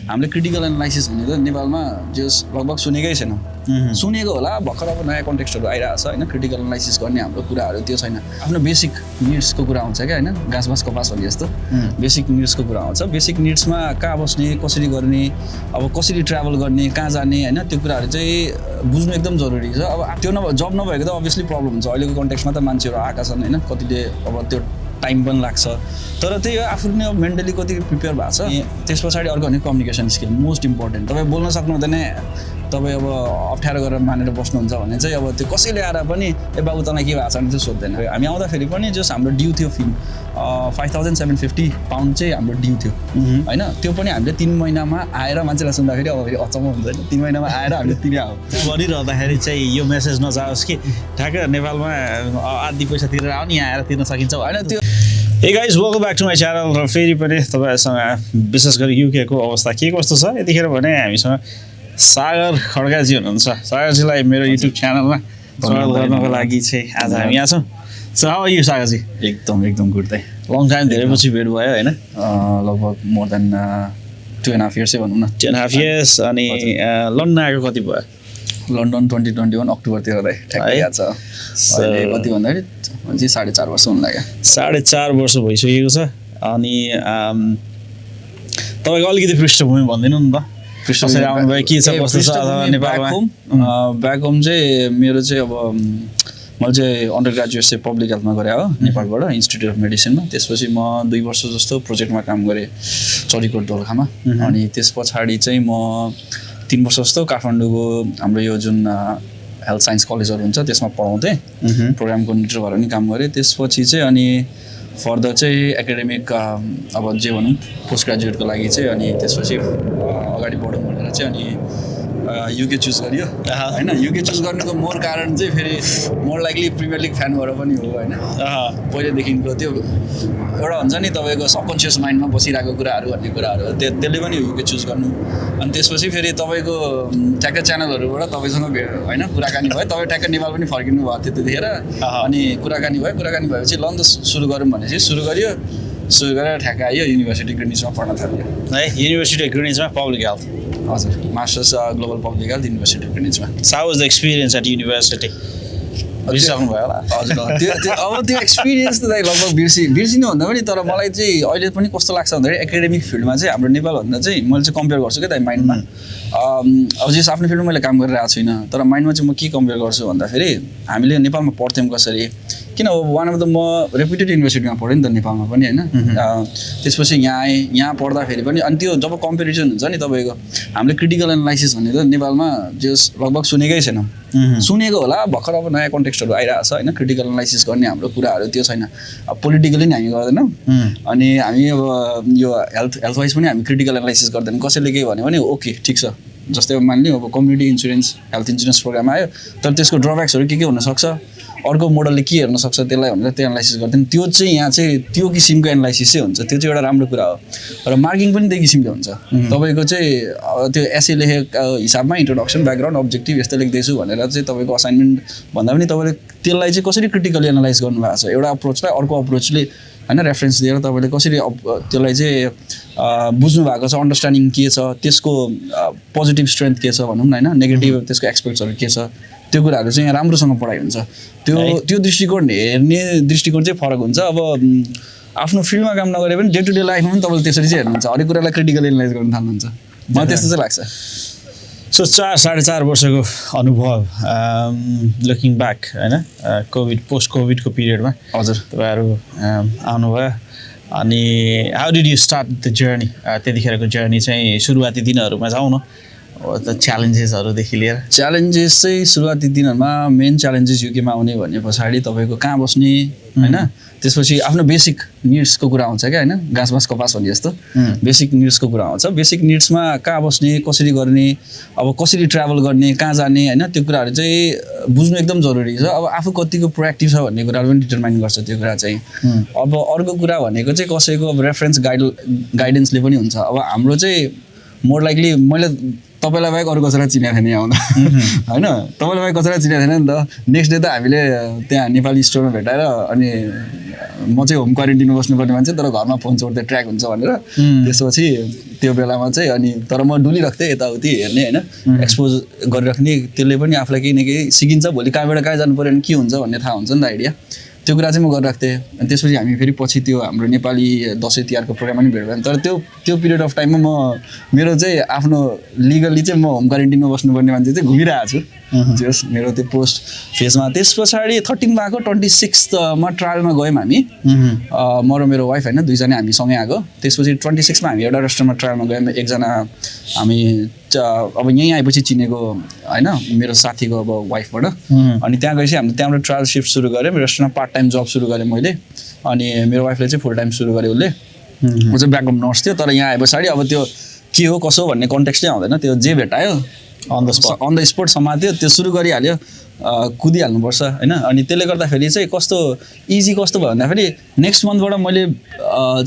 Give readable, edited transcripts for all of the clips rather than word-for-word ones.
हामीले critical analysis भन्ने त नेपालमा जस लगभग सुनेकै छैन सुनेको होला भर्खर अब नयाँ कन्टेक्स्टहरू आइरहेको छ होइन क्रिटिकल एनालाइसिस गर्ने हाम्रो कुराहरू त्यो छैन आफ्नो बेसिक निड्सको कुरा हुन्छ क्या होइन घाँस बाँस कपास भन्ने जस्तो बेसिक निड्सको कुरा हुन्छ बेसिक निड्समा कहाँ बस्ने कसरी गर्ने अब कसरी ट्राभल गर्ने कहाँ जाने होइन त्यो कुराहरू चाहिँ बुझ्नु एकदम जरुरी छ अब त्यो जब नभएको त अभियसली प्रब्लम हुन्छ अहिलेको कन्टेक्स्टमा त मान्छेहरू आएका छन् होइन कतिले अब त्यो टाइम पनि लाग्छ तर त्यही हो आफूले नै अब मेन्टली कति प्रिपेयर भएको छ त्यस पछाडि अर्को भने कम्युनिकेसन स्किल मोस्ट इम्पोर्टेन्ट तपाईँ बोल्न सक्नु हुँदैन तपाईँ अब अप्ठ्यारो गरेर मानेर बस्नुहुन्छ भने चाहिँ अब त्यो कसैले आएर पनि ए बाबु तँलाई के भएको छ भने चाहिँ सोध्दैन हामी आउँदाखेरि पनि जस हाम्रो ड्यू थियो फिल्म 5750 पाउन्ड चाहिँ हाम्रो ड्यू थियो होइन त्यो पनि हामीले 3 महिनामा आएर मान्छेलाई सुन्दाखेरि अब फेरि अचम्म हुन्छ होइन 3 महिनामा आएर हामीले तिरे आऊ गरिरहँदाखेरि चाहिँ यो मेसेज नजाओस् कि ठ्याक्कै नेपालमा आधी पैसा तिरेर आऊ नि यहाँ आएर तिर्न सकिन्छ होइन त्यो hey guys welcome back to my channel र फेरि पनि तपाईँहरूसँग विशेष गरी युकेको अवस्था के कस्तो छ यतिखेर भने हामीसँग सागर खड्काजी हुनुहुन्छ सागरजीलाई मेरो युट्युब च्यानलमा स्वागत गर्नको लागि चाहिँ आज हामी यहाँ छौँ सो हाउ आर यु सागरजी एकदम गुड दाइ लङ टाइम धेरै पछि भेट भयो होइन लगभग मोर देन 2.5 years भनौँ न 2.5 years अनि लन्डन आएको कति भयो लन्डन 2021 अक्टोबरतिर दाइ ठ्याक्कै याद छ कति भन्दाखेरि 4.5 वर्ष हुन लाग्यो 4.5 वर्ष भइसकेको छ अनि तपाईँको अलिकति पृष्ठभूमि भनिदिनु नि त कसरी आउनुभयो के छ कस्तो छ अथवा नेपालमा ब्याक होम चाहिँ मेरो चाहिँ अब मैले चाहिँ अन्डर ग्रेजुएट चाहिँ पब्लिक हेल्थमा गरेँ हो नेपालबाट इन्स्टिट्युट अफ मेडिसिनमा त्यसपछि म 2 वर्ष जस्तो प्रोजेक्टमा काम गरेँ चरीकोट दोलखामा अनि त्यस पछाडि चाहिँ म 3 वर्ष जस्तो काठमाडौँको हाम्रो यो जुन हेल्थ साइन्स कलेजहरू हुन्छ त्यसमा पढाउँथेँ प्रोग्राम कोअर्डिनेटर भएर पनि काम गरेँ त्यसपछि चाहिँ अनि फर्दर चाहिँ एकाडेमिक अब जे भनौँ पोस्ट ग्रेजुएटको लागि चाहिँ अनि त्यसपछि अगाडि बढौँ भनेर चाहिँ अनि युके चुज गरियो होइन युके चुज गर्नुको मोर कारण चाहिँ फेरि more likely premier league fan भएर पनि हो होइन पहिलेदेखिको त्यो एउटा हुन्छ नि तपाईँको सबकन्सियस माइन्डमा बसिरहेको कुराहरू भन्ने कुराहरू त्यसले पनि युके चुज गर्नु अनि त्यसपछि फेरि तपाईँको ठ्याक्कै च्यानलहरूबाट तपाईँसँग होइन कुराकानी भयो तपाईँ ठ्याक्कै नेपाल पनि फर्किनु भएको थियो त्यतिखेर अनि कुराकानी भएपछि ल त सुरु गरौँ भनेपछि सुरु गरेर ठ्याक्कै आयो युनिभर्सिटी ग्रिनिचमा पढ्न थाल्यो है युनिभर्सिटी ग्रिनिचमा पब्लिक हेल्थ हजुर masters global public health university ग्रिनिचमा how was the experience at university बिर्सिसक्नु भयो होला हजुर त्यो एक्सपिरियन्स त लगभग बिर्सिनु भन्दा पनि तर मलाई चाहिँ अहिले पनि कस्तो लाग्छ भन्दाखेरि एकाडेमिक फिल्डमा चाहिँ हाम्रो नेपालभन्दा चाहिँ मैले चाहिँ कम्पेयर गर्छु क्या त माइन्डमा अब जस आफ्नो फिल्डमा मैले काम गरिरहेको छुइनँ तर माइन्डमा चाहिँ म के कम्पेयर गर्छु भन्दाखेरि हामीले नेपालमा पढ्थ्यौँ कसरी किन अब वान अफ द म रेप्युटेड युनिभर्सिटीमा पढेँ नि त नेपालमा पनि होइन त्यसपछि यहाँ आएँ यहाँ पढ्दाखेरि पनि अनि त्यो जब कम्पेरिजन हुन्छ नि तपाईँको हामीले क्रिटिकल एनालाइसिस भन्ने त नेपालमा जस लगभग सुनेकै छैन सुनेको होला भर्खर अब नयाँ कन्टेक्स्टहरू आइरहेको छ होइन क्रिटिकल एनालाइसिस गर्ने हाम्रो कुराहरू त्यो छैन अब पोलिटिकली नि हामी गर्दैनौँ अनि हामी अब यो हेल्थ वाइज पनि हामी क्रिटिकल एनालाइसिस गर्दैनौँ कसैले केही भन्यो भने ओके ठिक छ जस्तै अब मानिलिउँ अब community insurance health insurance program आयो तर त्यसको ड्रब्याक्सहरू के हुनसक्छ अर्को मोडलले के हेर्न सक्छ त्यसलाई भनेर त्यो एनालाइसिस गर्दैन त्यो चाहिँ यहाँ चाहिँ त्यो किसिमको एनालाइसिस चाहिँ हुन्छ त्यो चाहिँ एउटा राम्रो कुरा हो र मार्किङ पनि त्यही किसिमले हुन्छ तपाईँको चाहिँ त्यो एसे लेखेको हिसाबमा इन्ट्रोडक्सन ब्याकग्राउन्ड अब्जेक्टिभ यस्तो लेख्दैछु भनेर चाहिँ तपाईँको असाइनमेन्ट भन्दा पनि तपाईँले त्यसलाई चाहिँ कसरी क्रिटिकली एनालाइज गर्नुभएको छ एउटा अप्रोचलाई अर्को अप्रोचले होइन रेफरेन्स दिएर तपाईँले कसरी त्यसलाई चाहिँ बुझ्नु भएको छ अन्डरस्ट्यान्डिङ के छ त्यसको पोजिटिभ स्ट्रेन्थ के छ भनौँ न होइन नेगेटिभ त्यसको एक्सपेक्ट्सहरू के छ त्यो कुराहरू चाहिँ यहाँ राम्रोसँग पढाइ हुन्छ त्यो दृष्टिकोण हेर्ने दृष्टिकोण चाहिँ फरक हुन्छ अब आफ्नो फिल्डमा काम नगरे पनि डे टु डे लाइफमा पनि तपाईँले त्यसरी चाहिँ हेर्नुहुन्छ हरेक कुरालाई क्रिटिकल एनालाइज गर्न थाल्नुहुन्छ मलाई त्यस्तो चाहिँ लाग्छ सो 4.5 वर्षको अनुभव लुकिङ ब्याक होइन पोस्ट कोभिडको पिरियडमा हजुर तपाईँहरू आउनुभयो अनि how did you start the journey त्यतिखेरको जर्नी चाहिँ सुरुवाती दिनहरूमा जाउँ न च्यालेन्जेसहरूदेखि लिएर च्यालेन्जेस चाहिँ सुरुवाती दिनहरूमा मेन च्यालेन्जेस युकेमा आउने भने पछाडि तपाईँको कहाँ बस्ने होइन त्यसपछि आफ्नो बेसिक निड्सको कुरा आउँछ क्या होइन घाँस बाँस कपास भन्ने जस्तो बेसिक निड्सको कुरा आउँछ बेसिक निड्समा कहाँ बस्ने कसरी गर्ने अब कसरी ट्राभल गर्ने कहाँ जाने होइन त्यो कुराहरू चाहिँ बुझ्नु एकदम जरुरी छ अब आफू कतिको प्रोएक्टिभ छ भन्ने कुराहरू पनि डिटरमाइन गर्छ त्यो कुरा चाहिँ अब अर्को कुरा भनेको चाहिँ कसैको अब रेफरेन्स गाइडेन्सले पनि हुन्छ अब हाम्रो चाहिँ मोर लाइकली मैले तपाईँलाई बाहेक अरू कसैलाई चिनेको थिएन आउँदा होइन तपाईँलाई बाहेक कसैलाई चिनेको थिएन नि त नेक्स्ट डे त हामीले त्यहाँ नेपाली स्टोरमा भेटाएर अनि म चाहिँ होम क्वारेन्टिनमा बस्नुपर्ने मान्छे तर घरमा फोन छोड्दै ट्र्याक हुन्छ भनेर त्यसपछि त्यो बेलामा चाहिँ अनि तर म डुलिरहेको थिएँ यताउति हेर्ने होइन एक्सपोज गरिराख्ने त्यसले पनि आफूलाई केही न केही सिकिन्छ भोलि कहाँबाट कहाँ जानु पऱ्यो भने के हुन्छ भन्ने थाहा हुन्छ नि त आइडिया त्यो कुरा चाहिँ म गरिरहेको थिएँ अनि त्यसपछि हामी फेरि पछि त्यो हाम्रो नेपाली दसैँ तिहारको प्रोग्राममा पनि भेट भयो तर त्यो पिरियड अफ टाइममा म मेरो चाहिँ आफ्नो लिगल्ली चाहिँ म होम क्वारेन्टिनमा बस्नुपर्ने मान्छे चाहिँ घुमिरहेको छु जस मेरो त्यो पोस्ट फेजमा त्यस पछाडि 13मा आएको 26मा ट्रायलमा गयौँ हामी म र मेरो वाइफ होइन दुईजना हामी सँगै आएको त्यसपछि 26मा हामी एउटा रेस्टुरेन्टमा ट्रायलमा गयौँ एकजना हामी अब यहीँ आएपछि चिनेको होइन मेरो साथीको अब वाइफबाट अनि त्यहाँ गएपछि हामीले त्यहाँबाट ट्रायल सिफ्ट सुरु गऱ्यौँ रेस्टुरेन्टमा पार्ट टाइम जब सुरु गरेँ मैले अनि मेरो वाइफले चाहिँ फुल टाइम सुरु गरेँ उसले म चाहिँ ब्याकअप नर्स थियो तर यहाँ आए पछाडि अब त्यो के हो कसो भन्ने कन्टेक्स्टै आउँदैन त्यो जे भेटायो अन द स्पोट समात्यो त्यो सुरु गरिहाल्यो कुदिहाल्नुपर्छ होइन अनि त्यसले गर्दाखेरि चाहिँ कस्तो इजी कस्तो भयो भन्दाखेरि नेक्स्ट मन्थबाट मैले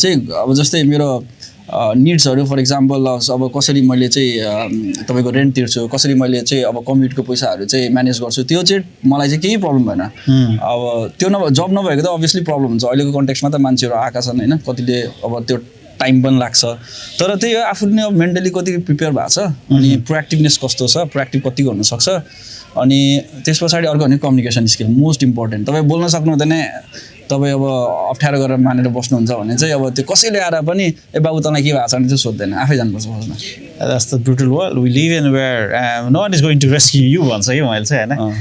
चाहिँ अब जस्तै मेरो निड्सहरू फर इक्जाम्पल अब कसरी मैले चाहिँ तपाईँको रेन्ट तिर्छु कसरी मैले चाहिँ अब कम्युटको पैसाहरू चाहिँ म्यानेज गर्छु त्यो चाहिँ मलाई चाहिँ केही प्रब्लम भएन अब त्यो जब नभएको त अभियसली प्रब्लम हुन्छ अहिलेको कन्टेक्स्टमा त मान्छेहरू आएका छन् होइन कतिले अब त्यो टाइम पनि लाग्छ तर त्यही हो आफूले अब मेन्टली कति प्रिपेयर भएको छ अनि प्रोएक्टिभनेस कस्तो छ प्रोएक्टिभ कति गर्नुसक्छ अनि त्यस पछाडि अर्को भने कम्युनिकेसन स्किल मोस्ट इम्पोर्टेन्ट तपाईँ बोल्न सक्नु हुँदैन तपाईँ अब अप्ठ्यारो गरेर मानेर बस्नुहुन्छ भने चाहिँ अब त्यो कसैले आएर पनि ए बाबु तँलाई के भएको छ भने चाहिँ सोध्दैन आफै जानुपर्छ बस्न That's the brutal world we live in where no one is going to rescue you भन्छ कि मैले चाहिँ होइन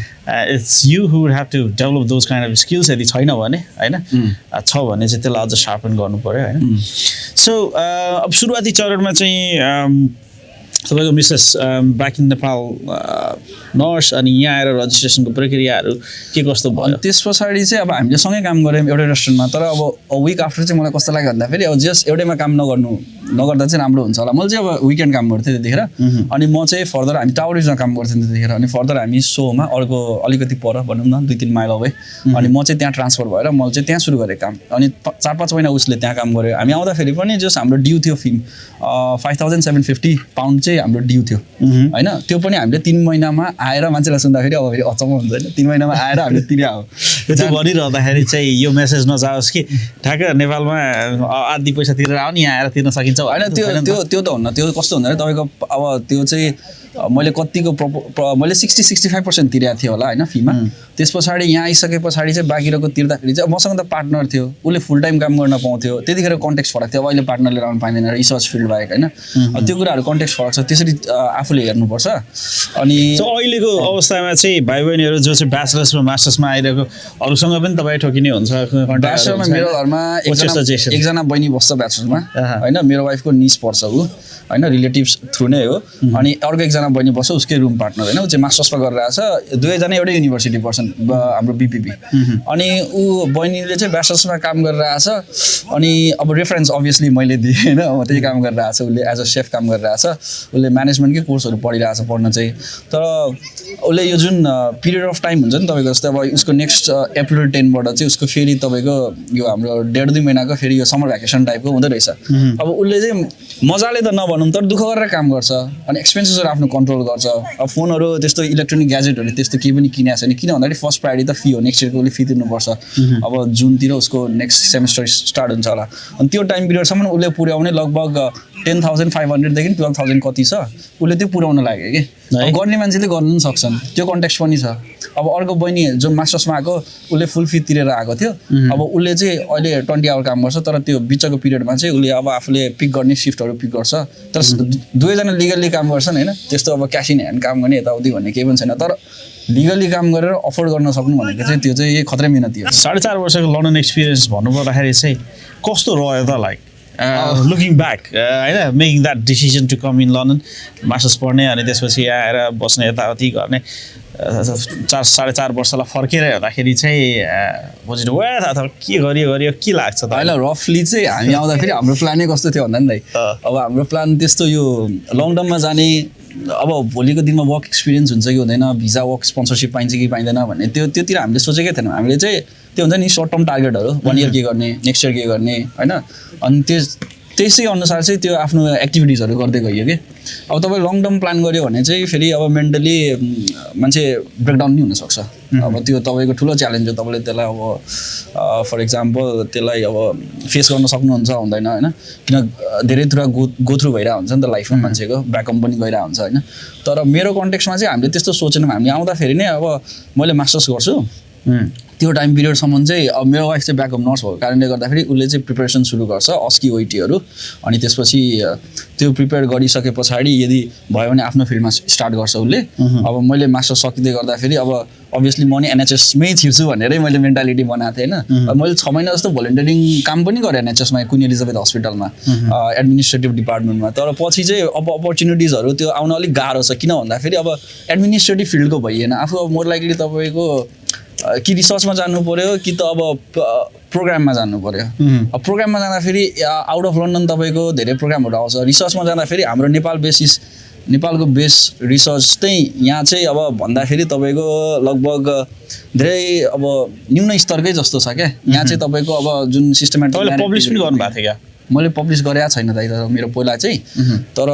it's you who would have to develop those kind of skills यदि छैन भने होइन छ भने चाहिँ त्यसलाई अझ सार्पन गर्नु पऱ्यो होइन सो अब सुरुवाती चरणमा चाहिँ तपाईँको Mrs back in Nepal nurse अनि यहाँ आएर रजिस्ट्रेसनको प्रक्रियाहरू के कस्तो भयो त्यस पछाडि चाहिँ अब हामीले सँगै काम गऱ्यौँ एउटै रेस्टुरेन्टमा तर अब विक आफ्टर चाहिँ मलाई कस्तो लाग्यो भन्दाखेरि अब जस्ट एउटैमा काम नगर्दा चाहिँ राम्रो हुन्छ होला मैले चाहिँ अब विकेन्ड काम गर्थेँ त्यतिखेर अनि म चाहिँ फर्दर हामी टावरिजमा काम गर्थ्यौँ त्यतिखेर अनि फर्दर हामी सोमा अर्को अलिकति पर भनौँ न 2-3 माइल अवे अनि म चाहिँ त्यहाँ ट्रान्सफर भएर मैले चाहिँ त्यहाँ सुरु गरेँ काम अनि 4-5 महिना उसले त्यहाँ काम गऱ्यो हामी आउँदाखेरि पनि जस्ट हाम्रो ड्यू थियो फिम 5750 पाउन्ड चाहिँ हाम्रो ड्यू थियो होइन त्यो पनि हामीले 3 महिनामा आएर मान्छेलाई सुन्दाखेरि अब फेरि अचम्म हुन्छ होइन 3 महिनामा आएर हामीले तिर्या हो त्यो भनिरहँदाखेरि चाहिँ यो मेसेज नजाओस् कि ठ्याक्क नेपालमा आधी पैसा तिरेर आउने यहाँ आएर तिर्न सकिन्छ होइन त्यो त हुन्न त्यो कस्तो हुँदैन तपाईँको अब त्यो चाहिँ मैले कतिको मैले 60-65% तिरेको थिएँ होला होइन फीमा त्यस पछाडि यहाँ आइसके पछाडि चाहिँ बाँकीको तिर्दाखेरि चाहिँ मसँग त पार्टनर थियो उसले फुल टाइम काम गर्न पाउँथ्यो त्यतिखेर कन्टेक्स्ट फरक थियो अब अहिले पार्टनरले आउनु पाइँदैन रिसर्च फिल्ड बाहेक होइन त्यो कुराहरू कन्टेक्स्ट फरक छ त्यसरी आफूले हेर्नुपर्छ अनि अहिलेको अवस्थामा चाहिँ भाइ बहिनीहरू जो चाहिँ ब्याचलर्स र मास्टर्समा आइरहेको अरूसँग पनि तपाईँ ठोकिने हुन्छ ब्याचलरमा मेरो घरमा एकजना बहिनी बस्छ ब्याचलर्समा होइन मेरो वाइफको निस पर्छ ऊ होइन रिलेटिभ्स थ्रु नै हो अनि अर्को एकजना बहिनी बस्छ उसकै रुम पार्टनर होइन ऊ चाहिँ मास्टर्समा गरिरहेको छ दुवैजना एउटै युनिभर्सिटी पर्छन् हाम्रो बिपिपी अनि ऊ बहिनीले चाहिँ ब्याचलर्समा काम गरिरहेको छ अनि अब रेफरेन्स अभियसली मैले दिएँ होइन म त्यही काम गरिरहेको छ उसले एज अ सेफ काम गरिरहेको छ उसले म्यानेजमेन्टकै कोर्सहरू पढिरहेको छ पढ्न चाहिँ तर उसले यो जुन पिरियड अफ टाइम हुन्छ नि तपाईँको जस्तै अब उसको नेक्स्ट अप्रिल 10बाट चाहिँ उसको फेरि तपाईँको यो हाम्रो 1.5-2 महिनाको फेरि यो समर भ्याकेसन टाइपको हुँदो रहेछ अब उसले चाहिँ मजाले त नभनौँ तर दुःख गरेर काम गर्छ अनि एक्सपेन्सेसहरू आफ्नो कन्ट्रोल गर्छ अब फोनहरू त्यस्तो इलेक्ट्रोनिक ग्याजेटहरू त्यस्तो केही पनि किनेको छैन किन भन्दाखेरि फर्स्ट प्रायोरिटी त फी हो नेक्स्ट इयरको उसले फी तिर्नुपर्छ अब जुनतिर उसको नेक्स्ट सेमेस्टर स्टार्ट हुन्छ होला अनि त्यो टाइम पिरियडसम्म उसले पुर्याउने लगभग 10,500 देखि 12,000 कति छ उसले त्यो पुर्याउन लाग्यो कि गर्ने मान्छेले गर्नु पनि सक्छन् त्यो कन्टेक्स्ट पनि छ अब अर्को बहिनी जो मास्टर्समा आएको उसले फुल फी तिरेर आएको थियो अब उसले चाहिँ अहिले 20 आवर काम गर्छ तर त्यो बिचको पिरियडमा चाहिँ उसले अब आफूले पिक गर्ने सिफ्टहरू पिक गर्छ तर दुवैजना लिगल्ली काम गर्छन् होइन त्यस्तो अब क्यास इन ह्यान्ड काम गर्ने यताउति भन्ने केही पनि छैन तर लिगल्ली काम गरेर अफोर्ड गर्न सक्नु भनेको चाहिँ त्यो चाहिँ खत्रै मिहिनेत हो 4.5 वर्षको लन्डन एक्सपिरियन्स भन्नुपर्दाखेरि चाहिँ कस्तो रह्यो त लाइक लुकिङ ब्याक होइन making that decision to come in London masters पढ्ने अनि त्यसपछि आएर बस्ने यताउति गर्ने 4.5 वर्षलाई फर्केर हेर्दाखेरि चाहिँ बुझ्नु भयो अथवा के गरियो के लाग्छ त होइन रफली चाहिँ हामी आउँदाखेरि हाम्रो प्लानै कस्तो थियो भन्दा नि अब हाम्रो प्लान त्यस्तो यो लङ टर्ममा जाने अब भोलिको दिनमा वर्क एक्सपिरियन्स हुन्छ कि हुँदैन भिजा वर्क स्पोन्सरसिप पाइन्छ कि पाइँदैन भन्ने त्योतिर हामीले सोचेकै थिएनौँ हामीले चाहिँ त्यो हुन्छ नि सर्ट टर्म टार्गेटहरू 1 इयर के गर्ने नेक्स्ट इयर के गर्ने होइन अनि त्यसै अनुसार चाहिँ त्यो आफ्नो एक्टिभिटिजहरू गर्दै गइयो कि अब तपाईँ लङ टर्म प्लान गऱ्यो भने चाहिँ फेरि अब मेन्टली मान्छे ब्रेकडाउन नि हुनसक्छ अब त्यो तपाईँको ठुलो च्यालेन्ज हो तपाईँले त्यसलाई अब फर इक्जाम्पल त्यसलाई अब फेस गर्न सक्नुहुन्छ हुँदैन होइन किन धेरै कुरा गो थ्रु भइरहेको हुन्छ नि त लाइफमा मान्छेको ब्याकअप पनि गइरहेको हुन्छ होइन तर मेरो कन्टेक्स्टमा चाहिँ हामीले त्यस्तो सोचेनौँ हामी आउँदाखेरि नै अब मैले मास्टर्स गर्छु त्यो टाइम पिरियडसम्म चाहिँ अब मेरो वाइफ चाहिँ ब्याकअप नर्स भएको कारणले गर्दाखेरि उसले चाहिँ प्रिपेरेसन सुरु गर्छ अस्की ओइटीहरू अनि त्यसपछि त्यो प्रिपेयर गरिसके पछाडि यदि भयो भने आफ्नो फिल्डमा स्टार्ट गर्छ उसले अब मैले मास्टर्स सकिँदै गर्दाखेरि अब अभियसली म नि एनएचएसमै छिर्छु भनेरै मैले मेन्टालिटी बनाएको थिएँ होइन मैले 6 महिना जस्तो भोलिन्टियरिङ काम पनि गरेँ एनएचएसमा कुन एलिजाबेथ हस्पिटलमा एडमिनिस्ट्रेटिभ डिपार्टमेन्टमा तर पछि चाहिँ अब अपर्च्युनिटिजहरू त्यो आउन अलिक गाह्रो छ किन भन्दाखेरि अब एडमिनिस्ट्रेटिभ फिल्डको भइएन आफू अब मोर लाइकली तपाईँको कि रिसर्चमा जानु पऱ्यो कि त अब प्रोग्राममा जानु पऱ्यो अब प्रोग्राममा जाँदाखेरि आउट अफ लन्डन तपाईँको धेरै प्रोग्रामहरू आउँछ रिसर्चमा जाँदाखेरि हाम्रो नेपालको बेस रिसर्च चाहिँ यहाँ चाहिँ अब भन्दाखेरि तपाईँको लगभग धेरै अब न्यून स्तरकै जस्तो छ क्या यहाँ चाहिँ तपाईँको अब जुन सिस्टमेटिक पब्लिस पनि गर्नुभएको थियो क्या मैले पब्लिस गरेको छैन दाइ तर मेरो पहिला चाहिँ तर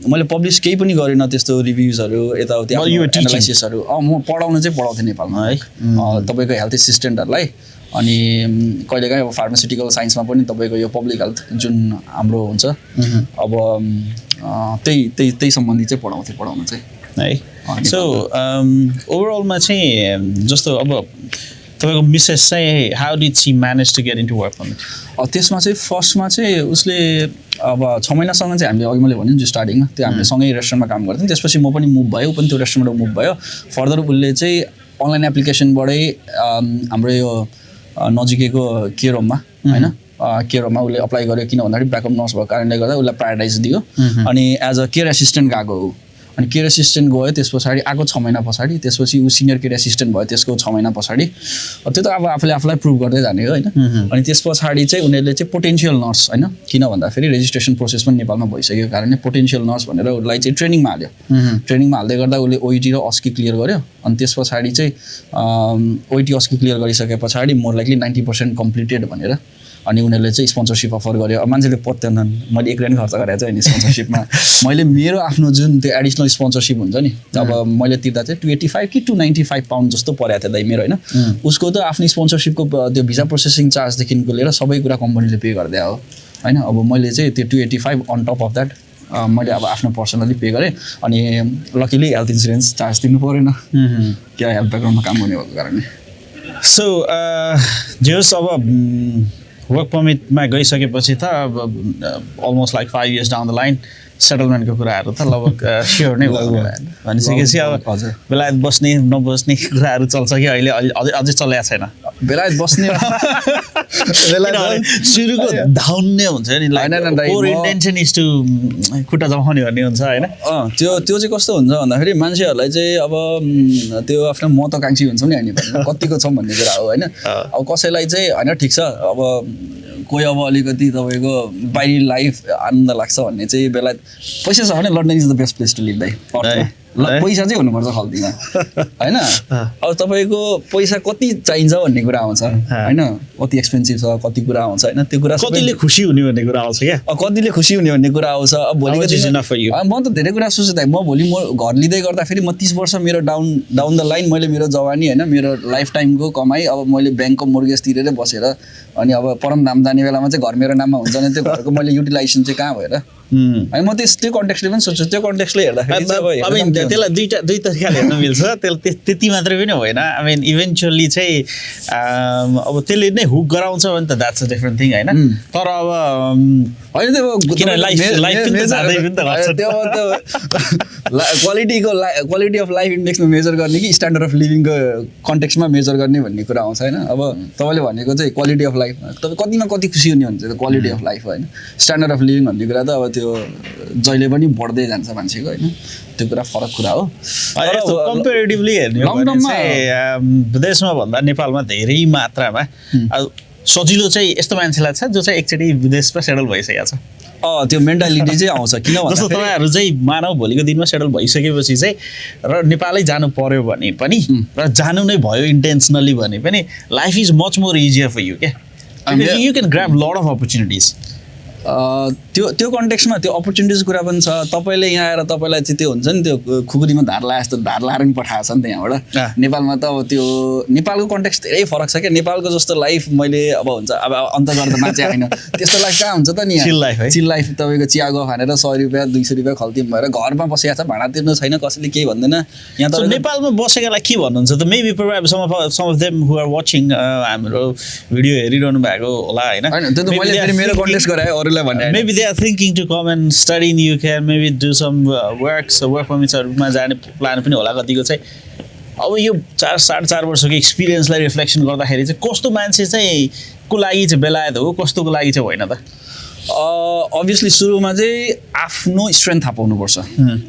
मैले पब्लिस केही पनि गरिनँ त्यस्तो रिभ्युजहरू यताउति एनालाइसिसहरू म पढाउन चाहिँ पढाउँथेँ नेपालमा है तपाईँको हेल्थ एसिस्टेन्टहरूलाई अनि कहिलेकाहीँ अब फार्मास्युटिकल साइन्समा पनि तपाईँको यो पब्लिक हेल्थ जुन हाम्रो हुन्छ अब त्यही सम्बन्धी चाहिँ पढाउन चाहिँ है सो ओभरअलमा चाहिँ जस्तो अब तपाईँको मिसेस चाहिँ how did she manage to get into work permit त्यसमा चाहिँ फर्स्टमा चाहिँ उसले अब 6 महिनासँग चाहिँ हामीले अघि मैले भने नि स्टार्टिङमा त्यो हामीले सँगै रेस्टुरेन्टमा काम गर्थ्यौँ त्यसपछि म पनि मुभ भयो ऊ पनि त्यो रेस्टुरेन्टमा मुभ भयो फर्दर उसले चाहिँ अनलाइन एप्लिकेसनबाटै हाम्रो यो नजिकैको केयर होममा होइन केयर होममा उसले अप्लाई गर्यो किन भन्दाखेरि ब्याकअप नर्स भएको कारणले गर्दा उसलाई प्रायोरिटाइज दियो अनि एज अ केयर एसिस्टेन्ट गएको हो अनि केयर एसिस्टेन्ट गयो त्यस पछाडि आएको 6 महिना पछाडि त्यसपछि ऊ सिनियर केयर एसिस्टेन्ट भयो त्यसको 6 महिना पछाडि त्यो त अब आफूलाई प्रुभ गर्दै जाने हो होइन अनि त्यस पछाडि चाहिँ उनीहरूले चाहिँ पोटेन्सियल नर्स होइन किन भन्दाखेरि रेजिस्ट्रेसन प्रोसेस पनि नेपालमा भइसकेको कारणले पोटेन्सियल नर्स भनेर उसलाई चाहिँ ट्रेनिङमा हाल्यो ट्रेनिङमा हाल्दै गर्दा उसले ओइटी र अस्की क्लियर गर्यो अनि त्यस पछाडि चाहिँ ओइटी अस्की क्लियर गरिसके पछाडि मोर लाइकली 90% कम्प्लिटेड भनेर अनि उनीहरूले चाहिँ स्पोन्सरसिप अफर गर्यो अब मान्छेले पत्दैनन् मैले 1 रुपियाँ खर्च गरेको चाहिँ स्पोन्सरसिपमा मैले मेरो आफ्नो जुन त्यो एडिसनल स्पोन्सरसिप हुन्छ नि अब मैले तिर्दा चाहिँ 285 कि 295 पाउन्ड जस्तो परेको थियो दाइ मेरो होइन उसको त आफ्नो स्पोन्सरसिपको त्यो भिजा प्रोसेसिङ चार्जदेखिको लिएर सबै कुरा कम्पनीले पे गरिदियो हो होइन अब मैले चाहिँ त्यो 285 अन टप अफ द्याट मैले अब आफ्नो पर्सनली पे गरेँ अनि लकिली हेल्थ इन्सुरेन्स चार्ज दिनु परेन क्या हेल्थ ब्याकग्राउन्डमा काम गर्ने भएको कारणले सो जे होस् अब वर्क पर्मिटमा गइसकेपछि त अब almost like 5 years down the line सेटलमेन्टको कुराहरू त लगभग स्योर नै भयो भनिसकेपछि अब बेलायत बस्ने नबस्ने कुराहरू चल्छ कि अहिले अझै चलेको छैन बेलायत बस्ने सुरुको धाउन्ने हुन्छ नि इन्टेन्सन इज टु खुट्टा जमाउने भन्ने हुन्छ होइन त्यो चाहिँ कस्तो हुन्छ भन्दाखेरि मान्छेहरूलाई चाहिँ अब त्यो आफ्नो महत्त्वाकांक्षी हुन्छ नि होइन कतिको छौँ भन्ने कुरा हो होइन अब कसैलाई चाहिँ होइन ठिक छ अब कोही अब अलिकति तपाईँको बाहिरी लाइफ आनन्द लाग्छ भन्ने चाहिँ बेला पैसा छ भने London is the best place to live दाइ पैसा चाहिँ हुनुपर्छ खल्तीमा होइन अब तपाईँको पैसा कति चाहिन्छ भन्ने कुरा आउँछ होइन कति एक्सपेन्सिभ छ कति कुरा आउँछ होइन त्यो कुरा कतिले खुसी हुने भन्ने कुरा आउँछ क्या कतिले खुसी हुने भन्ने कुरा आउँछ अब भोलि म त धेरै कुरा सोच्छु म भोलि म घर लिँदै गर्दाखेरि म 30 वर्ष मेरो डाउन द लाइन मैले मेरो जवानी होइन मेरो लाइफ टाइमको कमाइ अब मैले ब्याङ्कको मोर्गेज तिरेरै बसेर अनि अब परम धाम जाने बेलामा चाहिँ घर मेरो नाममा हुन्छ भने त्यो घरको मैले युटिलाइजेसन चाहिँ कहाँ भएर अनि म त्यो कन्टेक्स्टले पनि सोच्छु त्यो कन्टेक्स्टले हेर्दाखेरि त्यसलाई दुई तरिकाले हेर्न मिल्छ त्यति मात्रै पनि होइन आई मिन इभेन्चुअली चाहिँ अब त्यसले नै हुक गराउँछ भने त द्याट्स अ डिफरेन्ट थिङ होइन तर अब होइन त्यो क्वालिटी अफ लाइफ इन्डेक्समा मेजर गर्ने कि स्ट्यान्डर्ड अफ लिभिङको कन्टेक्स्टमा मेजर गर्ने भन्ने कुरा आउँछ होइन अब तपाईँले भनेको चाहिँ क्वालिटी अफ लाइफ तपाईँ कतिमा कति खुसी हुने भन्छ क्वालिटी अफ लाइफ होइन स्ट्यान्डर्ड अफ लिभिङ भन्ने कुरा त अब त्यो जहिले पनि बढ्दै जान्छ मान्छेको होइन त्यो कुरा फरक कुरा हो कम्पेरिटिभली हेर्ने विदेशमा भन्दा नेपालमा धेरै मात्रामा सजिलो चाहिँ यस्तो मान्छेलाई छ जो चाहिँ एकचोटि विदेशमा सेटल भइसकेको छ त्यो मेन्टालिटी चाहिँ आउँछ किन जस्तो तपाईँहरू चाहिँ मानव भोलिको दिनमा सेटल भइसकेपछि चाहिँ र नेपालै जानु पर्यो भने पनि र जानु नै भयो इन्टेन्सनली भने पनि life is much more easier for you क्या you can grab lot of opportunities त्यो कन्टेक्स्टमा त्यो अपर्च्युनिटिज कुरा पनि छ तपाईँले यहाँ आएर तपाईँलाई चाहिँ त्यो हुन्छ नि त्यो खुकुरीमा धार लाए जस्तो धार लाएर पनि पठाएको छ नि त यहाँबाट नेपालमा त अब त्यो नेपालको कन्टेक्स्ट धेरै फरक छ क्या नेपालको जस्तो लाइफ मैले अब हुन्छ अब अन्त गरेर मान्छे होइन त्यस्तो लाइफ कहाँ हुन्छ त नि चिल लाइफ तपाईँको चिया गफ खानेर 100 रुपियाँ 200 रुपियाँ खल्तीम भएर घरमा बसिरहेको छ भाडा तिर्नु छैन कसैले केही भन्दैन यहाँ त नेपालमा बसेकालाई के भन्नुहुन्छ त maybe some of them who are watching हाम्रो भिडियो हेरिरहनु भएको होला होइन त्यो त मैले फेरि मेरो कन्टेक्स्ट गराएँ अरूलाई भने maybe they are thinking to come and study in UK and maybe do some work पर्मिट्सहरूमा जाने प्लान पनि होला कतिको चाहिँ अब यो 4.5 वर्षको एक्सपिरियन्सलाई रिफ्लेक्सन गर्दाखेरि चाहिँ कस्तो मान्छे चाहिँ को लागि चाहिँ बेलायत हो कस्तोको लागि चाहिँ होइन त अभियसली सुरुमा चाहिँ आफ्नो स्ट्रेन्थ थाहा पाउनुपर्छ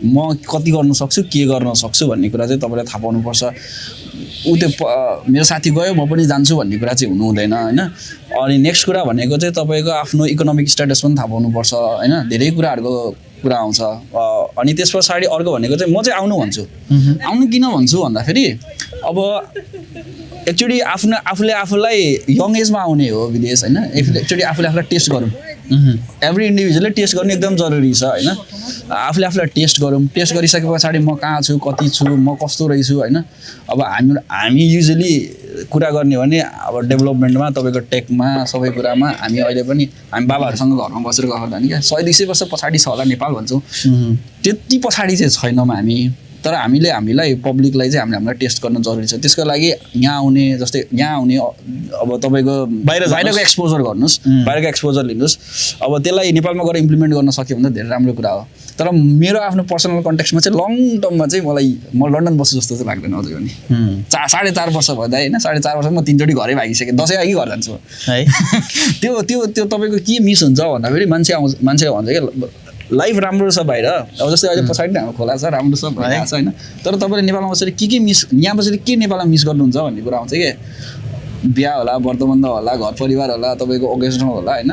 म कति गर्न सक्छु के गर्न सक्छु भन्ने कुरा चाहिँ तपाईँले थाहा पाउनुपर्छ ऊ त्यो मेरो साथी गयो म पनि जान्छु भन्ने कुरा चाहिँ हुनु हुँदैन होइन अनि नेक्स्ट कुरा भनेको चाहिँ तपाईँको आफ्नो इकोनोमिक स्ट्याटस पनि थाहा पाउनुपर्छ होइन धेरै कुराहरूको कुरा आउँछ अनि त्यस पछाडि अर्को भनेको चाहिँ म चाहिँ आउनु भन्छु आउनु किन भन्छु भन्दाखेरि अब एक्चुअली आफूले आफूलाई यङ एजमा आउने हो विदेश होइन एक्चुअली आफूले आफूलाई टेस्ट गरौँ एभ्री इन्डिभिजुअलले टेस्ट गर्ने एकदम जरुरी छ होइन आफूले आफूलाई टेस्ट गरौँ टेस्ट गरिसके पछाडि म कहाँ छु कति छु म कस्तो रहेछु होइन अब हामी युजली कुरा गर्ने भने अब डेभलपमेन्टमा तपाईँको टेकमा सबै कुरामा हामी अहिले पनि हामी बाबाहरूसँग घरमा बसेर गएको नि क्या 100-200 वर्ष पछाडि छ होला नेपाल भन्छौँ त्यति पछाडि चाहिँ छैनौँ हामी तर हामीलाई पब्लिकलाई चाहिँ हामीलाई टेस्ट गर्न जरुरी छ त्यसको लागि यहाँ आउने जस्तै यहाँ आउने अब तपाईँको बाहिरको एक्सपोजर गर्नुहोस् बाहिरको एक्सपोजर लिनुहोस् अब त्यसलाई नेपालमा गएर इम्प्लिमेन्ट गर्न सक्यो भने त धेरै राम्रो कुरा हो तर मेरो आफ्नो पर्सनल कन्टेक्स्टमा चाहिँ लङ टर्ममा चाहिँ म लन्डन बस्छु जस्तो चाहिँ लाग्दैन अझै पनि 4.5 वर्ष भन्दा होइन 4.5 वर्षमा म 3 चोटि घरै भागिसकेँ दसैँ अघि घर जान्छु है त्यो तपाईँको के मिस हुन्छ भन्दाखेरि मान्छे भन्छ क्या लाइफ राम्रो छ बाहिर अब जस्तै अहिले पछाडि नै हाम्रो खोला छ राम्रो छ भइरहेको छ होइन तर तपाईँले नेपालमा बसेर के मिस यहाँ बसेर के नेपालमा मिस गर्नुहुन्छ भन्ने कुरा आउँछ कि बिहा होला व्रतबन्ध होला घर परिवार होला तपाईँको ओकेजनल होला होइन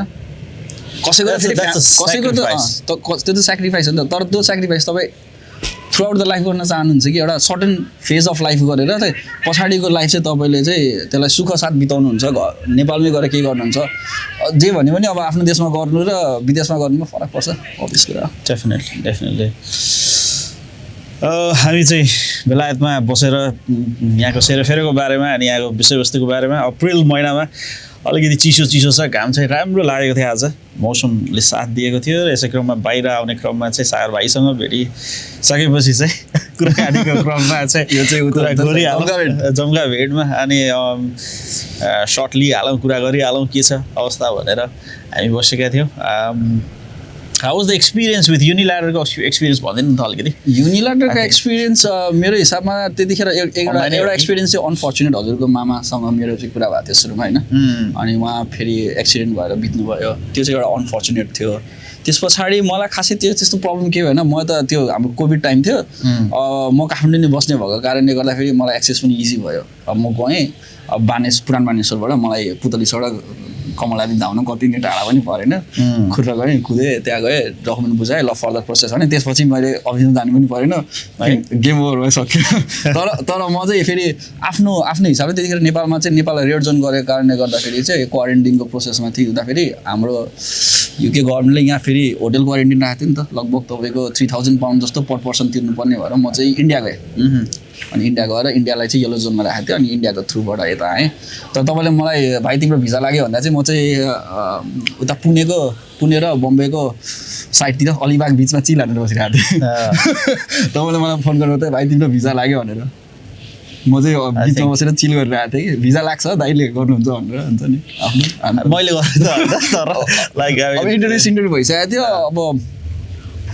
कसैको त्यो त सेक्रिफाइस हो नि त तर त्यो सेक्रिफाइस तपाईँ थ्रु आउट द लाइफ गर्न चाहनुहुन्छ कि एउटा सर्टन फेज अफ लाइफ गरेर चाहिँ पछाडिको लाइफ चाहिँ तपाईँले चाहिँ त्यसलाई सुख साथ बिताउनुहुन्छ नेपालमै गएर के गर्नुहुन्छ जे भन्यो भने अब आफ्नो देशमा गर्नु र विदेशमा गर्नुमा फरक पर्छ अभियस कुरा डेफिनेटली हामी चाहिँ बेलायतमा बसेर यहाँको सेरोफेरोको बारेमा अनि यहाँको विषयवस्तुको बारेमा अप्रिल महिनामा अलिकति चिसो छ घाम चाहिँ राम्रो लागेको थियो आज मौसमले साथ दिएको थियो र यसै क्रममा बाहिर आउने क्रममा चाहिँ सागर भाइसँग भेटिसकेपछि चाहिँ कुराकानीको क्रममा चाहिँ यो चाहिँ कुरा गरिहालौँ जम्का भेटमा अनि सर्ट लिइहालौँ कुरा गरिहालौँ के छ अवस्था भनेर हामी बसेका थियौँ how was the experience with युनिल्याटरको एक्सपिरियन्स भन्दैन त अलिकति युनिल्याटरको एक्सपिरियन्स मेरो हिसाबमा त्यतिखेर एउटा एक्सपिरियन्स चाहिँ अनफर्चुनेट हजुरको मामासँग मेरो चाहिँ कुरा भएको थियो सुरुमा होइन अनि उहाँ फेरि एक्सिडेन्ट भएर बित्नुभयो त्यो चाहिँ एउटा अनफर्चुनेट थियो त्यस पछाडि मलाई खासै त्यस्तो प्रब्लम के भएन म त त्यो हाम्रो कोभिड टाइम थियो म काठमाडौँ नै बस्ने भएको कारणले गर्दाखेरि मलाई एक्सेस पनि इजी भयो अब म गएँ अब पुरान बानेश्वरबाट मलाई पुतली सडक कमलादी धाउन कति नै टाढा पनि परेन खुट्टा गएँ कुदेँ त्यहाँ गएँ डकुमेन्ट बुझाएँ ल फर्दर प्रोसेस भने त्यसपछि मैले अफिसमा जानु पनि परेन गेम ओभर भइसक्यो तर म चाहिँ फेरि आफ्नो हिसाबले त्यतिखेर नेपालमा चाहिँ नेपाललाई रेड जोन गरेको कारणले गर्दाखेरि चाहिँ क्वारेन्टिनको प्रोसेसमा थिएँ हुँदाखेरि हाम्रो UK गभर्मेन्टले यहाँ फेरि होटल क्वारेन्टिन राखेको थियो नि त लगभग तपाईँको 3000 पाउन्ड जस्तो पर पर्सन तिर्नुपर्ने भएर म चाहिँ इन्डिया गएँ अनि इन्डिया गएर इन्डियालाई चाहिँ येलो जोनमा राखेको थियो अनि इन्डियाको थ्रुबाट यता आएँ तर तपाईँले मलाई भाइ तिम्रो भिजा लाग्यो भन्दा चाहिँ म चाहिँ उता पुणे र बम्बेको साइडतिर अलिबाग बिचमा चिल हानेर बसिरहेको थिएँ तपाईँले मलाई फोन गर्नु त भाइ तिम्रो भिजा लाग्यो भनेर म चाहिँ बिचमा बसेर चिल गरिरहेको थिएँ कि भिजा लाग्छ दाइले गर्नुहुन्छ भनेर हुन्छ नि आफ्नो मैले अब इन्टरभ्यू भइसकेको थियो अब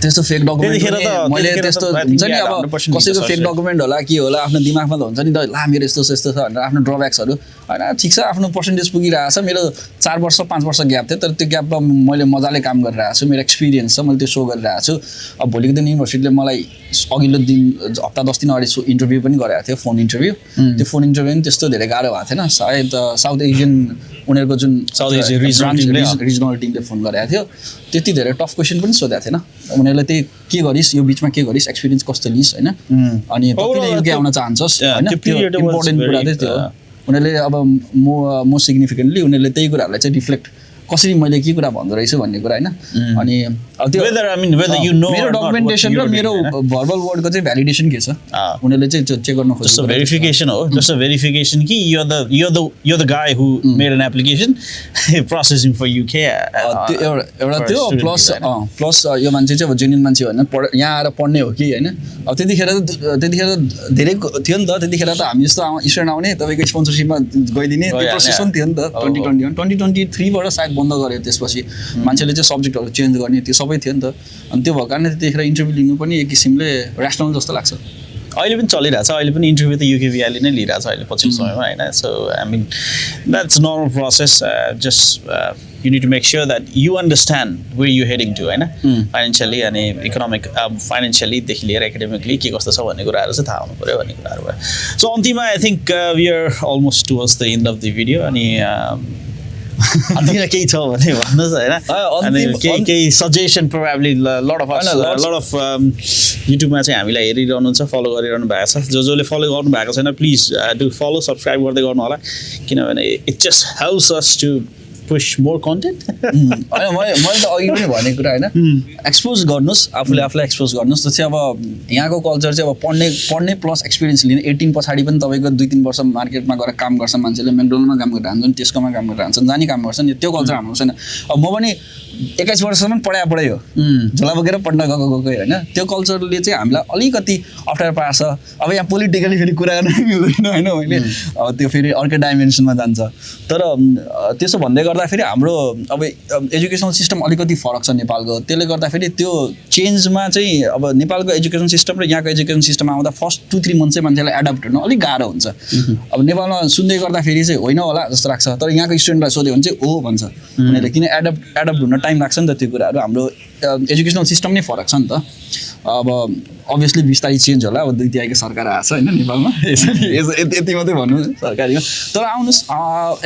त्यस्तो फेक डकुमेन्ट मैले त्यस्तो हुन्छ नि अब कसैको फेक डकुमेन्ट होला के होला आफ्नो दिमागमा त हुन्छ नि त ला मेरो यस्तो यस्तो छ भनेर आफ्नो ड्रब्याक्सहरू होइन ठिक छ आफ्नो पर्सेन्टेज पुगिरहेको छ मेरो 4 वर्ष 5 वर्ष ग्याप थियो तर त्यो ग्यापमा मैले मजाले काम गरिरहेको छु मेरो एक्सपिरियन्स छ मैले त्यो सो गरिरहेको छु अब भोलिको दिन युनिभर्सिटीले मलाई अघिल्लो दिन हप्ता 10 दिन अगाडि इन्टरभ्यू पनि गराएको थियो फोन इन्टरभ्यू त्यो फोन इन्टरभ्यू पनि त्यस्तो धेरै गाह्रो भएको थिएन सायद साउथ एसियन उनीहरूको जुन साउथ एसियन रिजनल टिमले फोन गरेको थियो त्यति धेरै टफ क्वेसन पनि सोधेको थिएन उनीहरूले त्यही के गरिस् यो बिचमा के गरिस् एक्सपिरियन्स कस्तो लिइस् होइन अनि कतिले युके आउन चाहन्छस् होइन त्यो इम्पोर्टेन्ट कुरा चाहिँ त्यो उनीहरूले अब मोस्ट सिग्निफिकेन्टली उनीहरूले त्यही कुराहरूलाई चाहिँ रिफ्लेक्ट कसरी मैले के कुरा भन्दो रहेछु भन्ने कुरा होइन अनि अब त्यो whether you know मेरो or not what documentation you र are मेरो doing, भर्बल वर्डको चाहिँ भ्यालिडेसन के छ उनीहरूले चाहिँ चेक गर्न खोज्छ just a verification just a verification कि you're the guy who made an application processing for UK त्यो एउटा त्यो student प्लस visa, होइन? प्लस यो मान्छे चाहिँ अब जेन्युन मान्छे हो होइन यहाँ आएर पढ्ने हो कि होइन अब त्यतिखेर धेरै थियो नि त त्यतिखेर त हामी जस्तो स्टुडेन्ट आउने तपाईँको स्पोन्सरसिपमा गइदिने त्यो प्रोसेस पनि थियो नि त 2023बाट सायद बन्द गर्यो त्यसपछि मान्छेले चाहिँ सब्जेक्टहरू चेन्ज गर्ने त्यो सबै थियो नि त अनि त्यो भएको कारणले त्यतिखेर इन्टरभ्यू लिनु पनि एक किसिमले ऱ्यासनल जस्तो लाग्छ अहिले पनि चलिरहेको छ अहिले पनि इन्टरभ्यू त युकेभिआईले नै लिइरहेको छ अहिले पछिल्लो समयमा होइन so I mean that's normal process just you need to make sure that you understand where you're heading to होइन फाइनेन्सियली अनि इकोनोमिक फाइनेन्सियलीदेखि लिएर एकाडेमिकली के कस्तो छ भन्ने कुराहरू चाहिँ थाहा हुनु पऱ्यो भन्ने कुराहरू भयो सो अन्तिममा I think we are almost towards the end of the video अनि अन्तिममा केही छ भने भन्नुहोस् होइन अनि केही सजेसन प्रोभाब्ली लट अफ युट्युबमा चाहिँ हामीलाई हेरिरहनुहुन्छ फलो गरिरहनु भएको छ जसले फलो गर्नु भएको छैन प्लिज डु फलो सब्सक्राइब गर्दै गर्नु होला किनभने it just helps us to push more content होइन मैले त अघि पनि भनेको कुरा होइन एक्सपोज गर्नुहोस् आफूलाई एक्सपोज गर्नुहोस् त्यो चाहिँ अब यहाँको कल्चर चाहिँ अब पढ्ने प्लस एक्सपिरियन्स लिने 18 पछाडि पनि तपाईँको 2-3 वर्ष मार्केटमा गएर काम गर्छ मान्छेले मेकडोनल्डमा काम गरेर हान्छन् टेस्कोमा काम गरेर हान्छन् जाने काम गर्छन् त्यो कल्चर हाम्रो छैन अब म पनि 21 वर्षसम्म पढाइ हो झोला बोकेर पढ्न गएको होइन त्यो कल्चरले चाहिँ हामीलाई अलिकति अप्ठ्यारो पार्छ अब यहाँ पोलिटिकली फेरि कुरा गर्न मिल्दैन होइन मैले अब त्यो फेरि अर्कै डाइमेन्सनमा जान्छ तर त्यसो भन्दै गर्दाखेरि हाम्रो अब एजुकेसनल सिस्टम अलिकति फरक छ नेपालको त्यसले गर्दाखेरि त्यो चेन्जमा चाहिँ अब नेपालको एजुकेसन सिस्टम र यहाँको एजुकेसन सिस्टममा आउँदा फर्स्ट 2-3 मन्थ चाहिँ मान्छेलाई एडप्ट हुन अलिक गाह्रो हुन्छ अब नेपालमा सुन्दै गर्दाखेरि चाहिँ होइन होला जस्तो लाग्छ तर यहाँको स्टुडेन्टलाई सोध्यो भने चाहिँ हो भन्छ उनीहरूले किन एडप्ट हुन टाइम लाग्छ नि त त्यो कुराहरू हाम्रो एजुकेसनल सिस्टम नै फरक छ नि त अब अभियसली बिस्तारै चेन्ज होला अब 2 तिहाईको सरकार आएको छ होइन नेपालमा यति मात्रै भन्नु सरकारीमा तर आउनुहोस्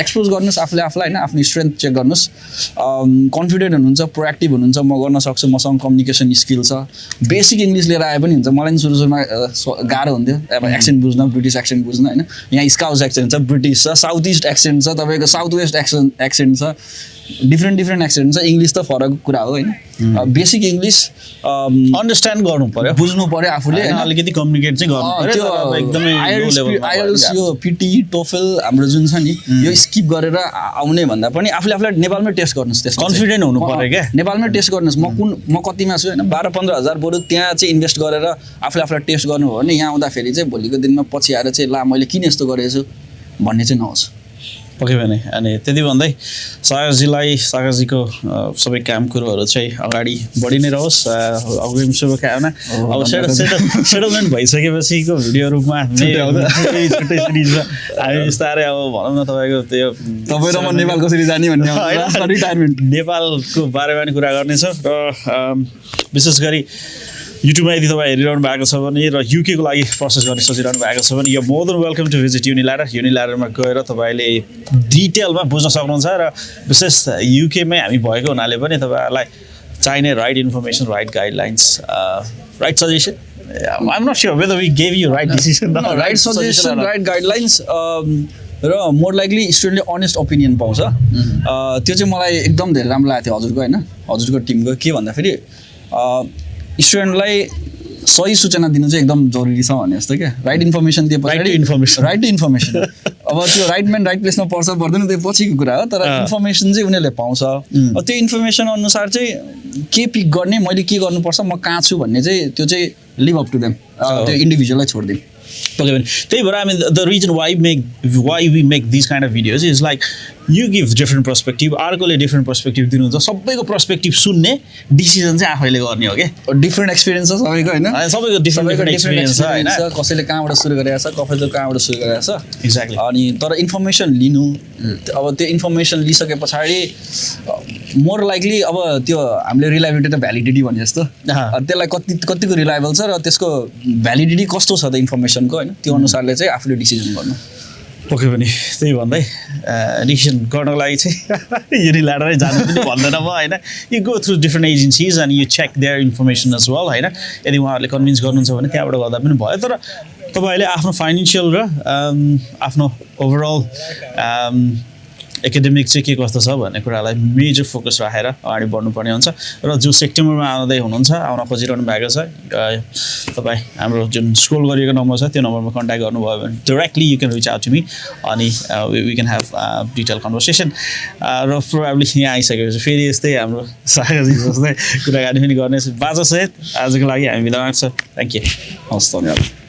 एक्सपोज गर्नुहोस् आफूलाई होइन आफ्नो स्ट्रेन्थ चेक गर्नुहोस् कन्फिडेन्ट हुनुहुन्छ प्रोएक्टिभ हुनुहुन्छ म गर्न सक्छु मसँग कम्युनिकेसन स्किल छ बेसिक इङ्ग्लिस लिएर आए पनि हुन्छ मलाई सुरुमा गाह्रो हुन्थ्यो अब एक्सेन्ट बुझ्न ब्रिटिस एक्सेन्ट बुझ्न होइन यहाँ स्काउज एक्सेन्ट छ ब्रिटिस छ साउथ इस्ट एक्सेन्ट छ तपाईँको साउथ वेस्ट एक्सेन्ट छ डिफ्रेन्ट एक्सेन्ट छ इङ्ग्लिस त फरक कुरा हो होइन बेसिक इङ्ग्लिस अन्डरस्ट्यान्ड गर्नु पर्यो बुझ्नु पर्यो आफूले अलिकति कम्युनिकेट चाहिँ गर्नु पर्यो एकदमै आइएल्स यो पिटी टोफेल हाम्रो जुन छ नि यो स्किप गरेर आउने भन्दा पनि आफूलाई नेपालमै टेस्ट गर्नुहोस् त्यसमा कन्फिडेन्ट हुनु पर्यो क्या नेपालमै टेस्ट गर्नुहोस् म कतिमा छु होइन 12-15 हजार बरु त्यहाँ चाहिँ इन्भेस्ट गरेर आफूलाई टेस्ट गर्नु हो भने यहाँ आउँदाखेरि चाहिँ भोलिको दिनमा पछि आएर चाहिँ ला मैले किन यस्तो गरेछु भन्ने चाहिँ नहोस् पक्कै पनि अनि त्यति भन्दै सागरजीको सबै काम कुरोहरू चाहिँ अगाडि बढी नै रहोस् अग्रिम शुभकामना अब सेटलमेन्ट भइसकेपछिको भिडियो रूपमा छुट्टै सिरिजमा हामी बिस्तारै अब भनौँ न तपाईँको त्यो तपाईँ र म नेपाल कसरी जाने भन्ने रिटायरमेन्ट नेपालको बारेमा नि कुरा गर्नेछौँ र विशेष गरी युट्युबमा यदि तपाईँ हेरिरहनु भएको छ भने र युकेको लागि प्रोसेस गर्ने सोचिरहनु भएको छ भने यो more than welcome to visit युनिल्याडरमा गएर तपाईँले डिटेलमा बुझ्न सक्नुहुन्छ र विशेष युकेमै हामी भएको हुनाले पनि तपाईँहरूलाई चाहिने right information right guidelines right suggestion I am not sure whether we gave you right decision right suggestion right guidelines र मोर लाइकली स्टुडेन्टले अनेस्ट ओपिनियन पाउँछ त्यो चाहिँ मलाई एकदम धेरै राम्रो लागेको थियो हजुरको होइन हजुरको टिमको के भन्दाखेरि स्टुडेन्टलाई सही सूचना दिनु चाहिँ एकदम जरुरी छ भने जस्तो क्या राइट इन्फर्मेसन दिए राइट इन्फर्मेसन अब त्यो राइट म्यान राइट प्लेसमा पर्छ पर्दैन त्यो पछिको कुरा हो तर इन्फर्मेसन चाहिँ उनीहरूले पाउँछ त्यो इन्फर्मेसन अनुसार चाहिँ के पिक गर्ने मैले के गर्नुपर्छ म कहाँ छु भन्ने चाहिँ त्यो चाहिँ लिभ अप टु देम त्यो इन्डिभिजुअललाई छोडिदिउँ पक्कै पनि त्यही भएर हामी the reason why we make this kind of videos is like you give different perspective अर्कोले डिफ्रेन्ट पर्सपेक्टिभ दिनुहुन्छ सबैको पर्सपेक्टिभ सुन्ने डिसिजन चाहिँ आफैले गर्ने हो क्या डिफ्रेन्ट एक्सपिरियन्स छ सबैको होइन सबैको डिफ्रेन्ट एक्सपिरियन्स छ होइन कसैले कहाँबाट सुरु गरेको छ कसैले कहाँबाट सुरु गरेको छ एक्ज्याक्टली अनि तर इन्फर्मेसन लिनु अब त्यो इन्फर्मेसन लिइसके पछाडि मोर लाइकली अब त्यो हामीले रिलायबिलिटी र भ्यालिडिटी भने जस्तो त्यसलाई कतिको रिलायबल छ र त्यसको भ्यालिडिटी कस्तो छ त इन्फर्मेसनको होइन त्यो अनुसारले चाहिँ आफूले डिसिजन गर्नु पक्कै पनि त्यही भन्दै डिसिसन गर्नको लागि चाहिँ युनिल्याडरै जानु पनि भन्दैन म होइन you go through different agencies अनि you check their information as well होइन यदि उहाँहरूले कन्भिन्स गर्नुहुन्छ भने त्यहाँबाट गर्दा पनि भयो तर तपाईँहरूले आफ्नो फाइनेन्सियल र आफ्नो ओभरअल एकाडेमिक चाहिँ के कस्तो छ भन्ने कुरालाई मेजर फोकस राखेर अगाडि बढ्नुपर्ने हुन्छ र जो सेप्टेम्बरमा आउँदै हुनुहुन्छ आउन खोजिरहनु भएको छ तपाईँ हाम्रो जुन स्क्रोल गरिएको नम्बर छ त्यो नम्बरमा कन्ट्याक्ट गर्नुभयो भने directly you can reach out to me अनि we can have detail conversation र प्रोभाब्ली यहाँ आइसकेपछि फेरि यस्तै हाम्रो सागरजी जस्तै कुराकानी पनि गर्ने बाजासहित आजको लागि हामी बिदा माग्छौँ थ्याङ्क यू हस् धन्यवाद